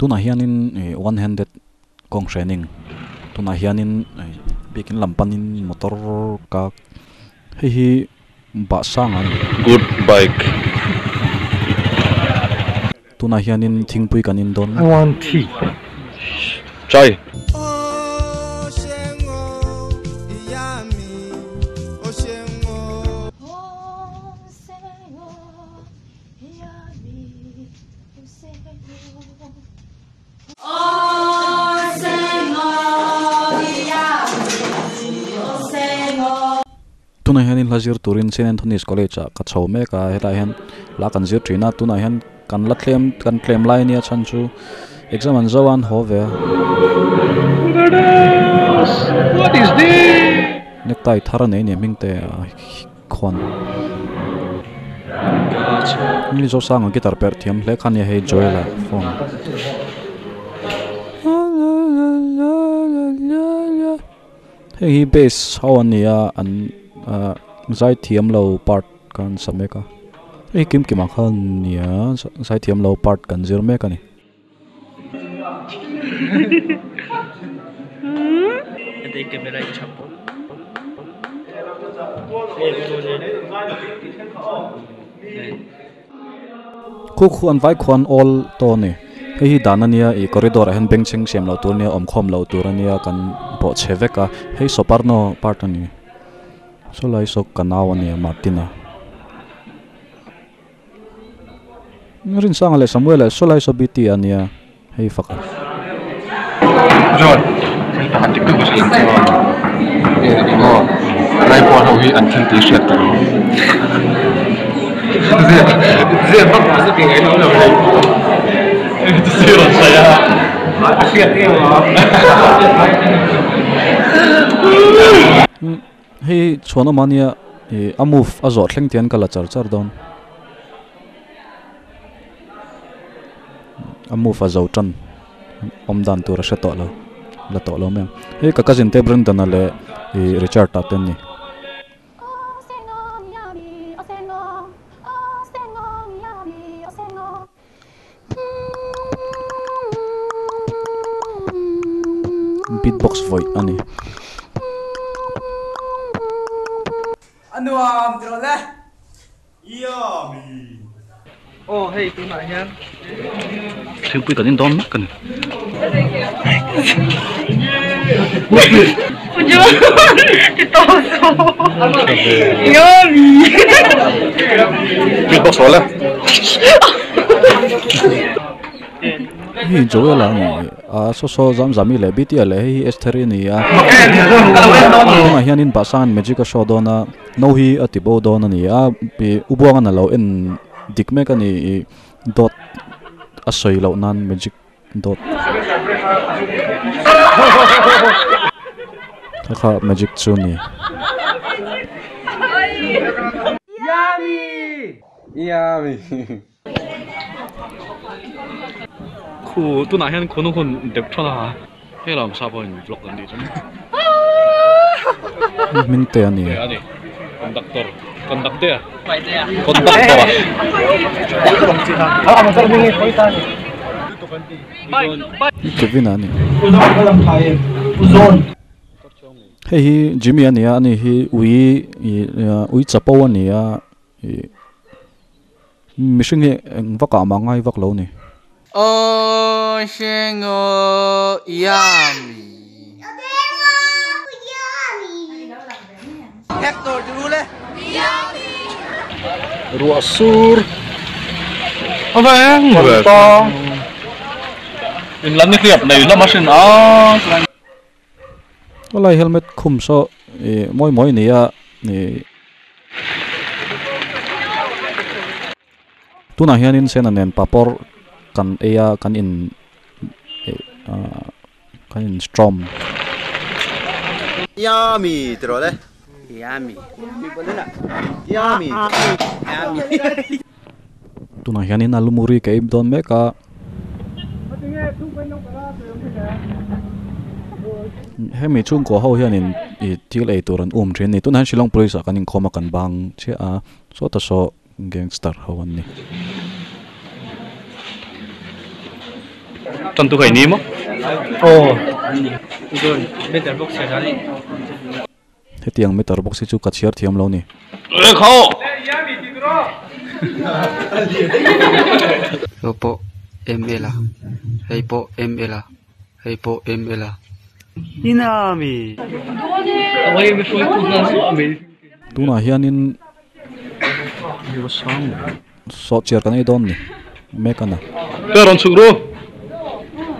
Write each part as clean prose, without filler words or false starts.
Tunah hianin ih one handed kawng hrening tunah hianin ih biakin lam panin motor ka hei hi bahsang a ni. Good bike. Tunah hianin thingpui kan in dawn. I want tea. Chai. Tunah hianin hla zir turin Saint Anthony's College ah ka chho mek a helaiah hian hla kan zir thin a tunah hian kan la tlem kan tlem lai ania chhan chu exam an zo a an haw ve a necktie thar a nei nia hming te a khuan ni Zosanga guitar perh thiam hle kha ania hei Joel a phone heng hi bass ho an ni a an ah zai thiam lo part kan sa mek a hei kim kim ah khan nia zai thiam lo part kan zir mek a ni. Khu khu an vai khuan awl tawh a ni. Hei hi dan a nia ih corridor ah hian bengchheng siam loh tur a nia awmkhawm loh tur a nia kan bawh chhe vek a hei soprano part a ni saw lai saw ka nau a nia Martina. Rinsanga leh Samuel leh saw lai saw BT a nia hei fak a. John thil pakhat dik tak a hrilh ang che aw eng aw Raipuar ho hi an thil tih hriat ta lo zep zep vak mah se tih ngaih lo lo rei chu rawn sawi a a hriat em a. Hei chhuan awm a nia ih a move a zawh thleng tian ka la char char dawn a move a zo tan awm dan tur a hre tawh lo la tawh lo mai ang hei ka cousin te Brandon-a leh ih Richard-a te an ni. Beatbox vawi a ni. A nuam ti rawh le. Aw hei tunah hian. Thingpui kan in dawn mek a ni. Beatbox rawh le. Hei Joel a ni a saw saw Zamzami leh Bta leh hei hi Estheri a ni a tunah hianin Bahsangin magic a show dawn a no hi a ti bo dawn a ni a ih u Buangan a lo en dik mek a ni ih dawt a sawi loh nan magic dawt kha kha magic chu a ni. Khu tunah hian khunu hun dep thawn a hei lam sa pawhin vlog an tih chu Hming te a ni. Conductor conductor conductor Kevin a ni. Hei hi Jimmy a ni a ani hi ui ih ui chapo a ni a ih Mihring hi eng vak ah mah ngai vak lo ni. Aw hrengaw yummy. Hector ti ru le. Ruah sur. A veng ve. In lam ni hriat nei hlawm a hrin a. Helai helmet khum saw ih mawi mawi a ni a ih tunah hianin sena nen papawr kan ei a kan in ih ah kan in storm. Yummy ti rawh le. Yummy. Yummy. Tunah hianin a lumuri ka ei dawn mek a. Hemi chhungkua ho hianin ih thil ei tur an um thin a ni. Tunah hian Shillong Police ah kan inkhawm a kan bang chiah a sawta saw gangster ho an ni. Tan tu khai ni maw? Aw. John, meter box chhiar dan i. Hetiang meter box hi chu ka chhiar thiam lo ni. E khaw! Hei pawh ML a, hei pawh ML a, hei pawh ML a. Tunah hianin sawhchiar kan ei dawn ni mek a na. Te rawn chhuk ru.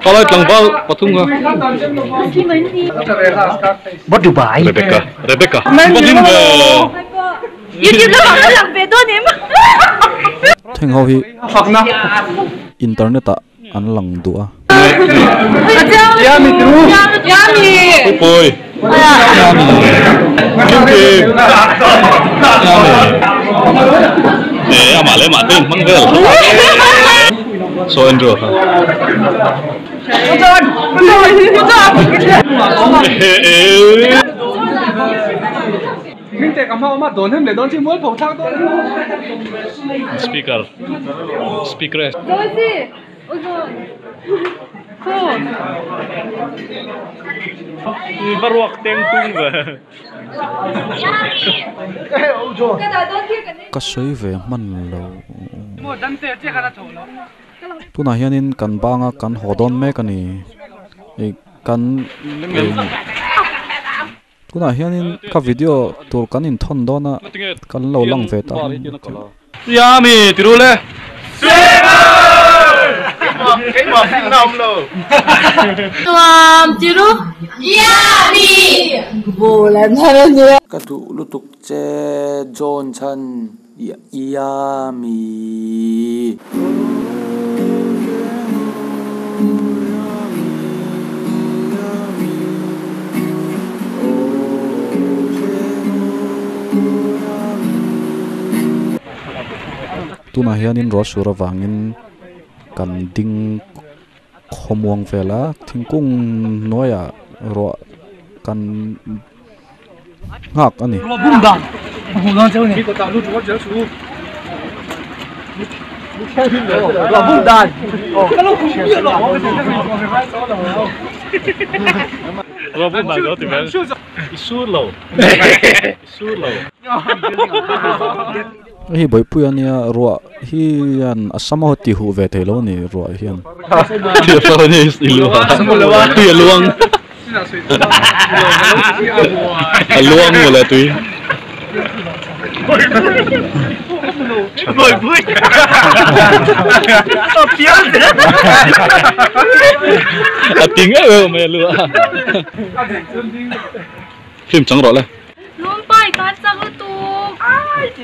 Kalai tlangval pathum kha. Rebecca Rebecca Pathum ve. Thleng ho hi internet ah an lang duh a. Pui Kim Kim Eh amah leh mah te in hmang vel Saw Andrew kha Speaker Speaker Va ruak teng tung ve. Ka sawi ve hman lo. Tunah hianin kan banga kan haw dawn mek a ni. Kan Tunah hianin ka video tur kan inthawn dawn a, kan lo lang ve ta ang. Yami ti ru le. Ka duh lutuk che John chhan Yami. Tunah hianin ruah sur avangin kan ding khawmuang vel a, thingkung hnuaiah ruah kan nghak a ni. Hei Bawihpui a nia ruah hian a sam a ti huh ve thei lo a ni ruah hian. A luang mawle tui. A ting em em mai a lu a. Film chang rawh le.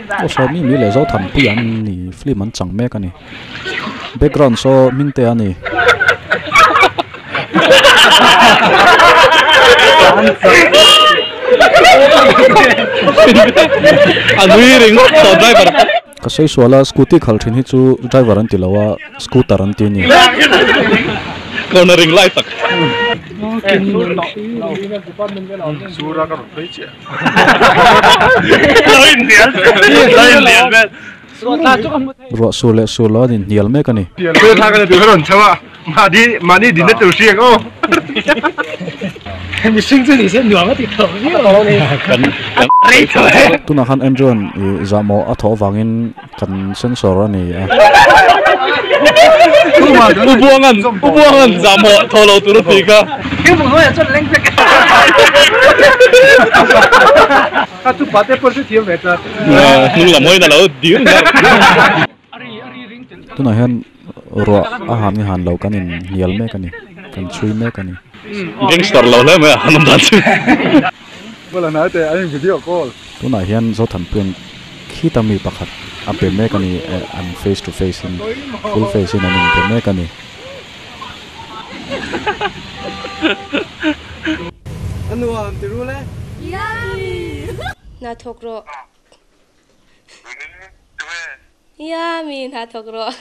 Aw saw mi mi leh Zothanpui an ni film an chang mek a ni. Background saw Hmingte a ni. A nui ringawt tawh driver. Ka sawi sual a scooty khal thin hi chu driver an ti lo a scooter an ti a ni. Cornering lai tak. Ruah sur leh sur lo an inhnial mek a ni. Tunah khan Andrew-a'n ih zahmawh a thawh avangin kan sensor a ni a. U Buanga'n U Buanga'n zahmawh thawh lo tur a ti kha. Hnung lam hawiin a lo dir ngar. Tunah hian ruah a han nge han lo kan in hnial mek a ni, kan chhui mek a ni. Gangster lo hle mai a han awm dan chu. Tunah hian Zothanpuian khita mi pakhat a be mek a ni, an face to face in full face in an inbe mek a ni. Hna thawk rawh. Yummy hna thawk rawh.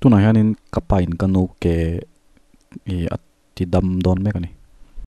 Tunah hianin ka pa in ka nu ke ih a ti dam dawn mek a ni.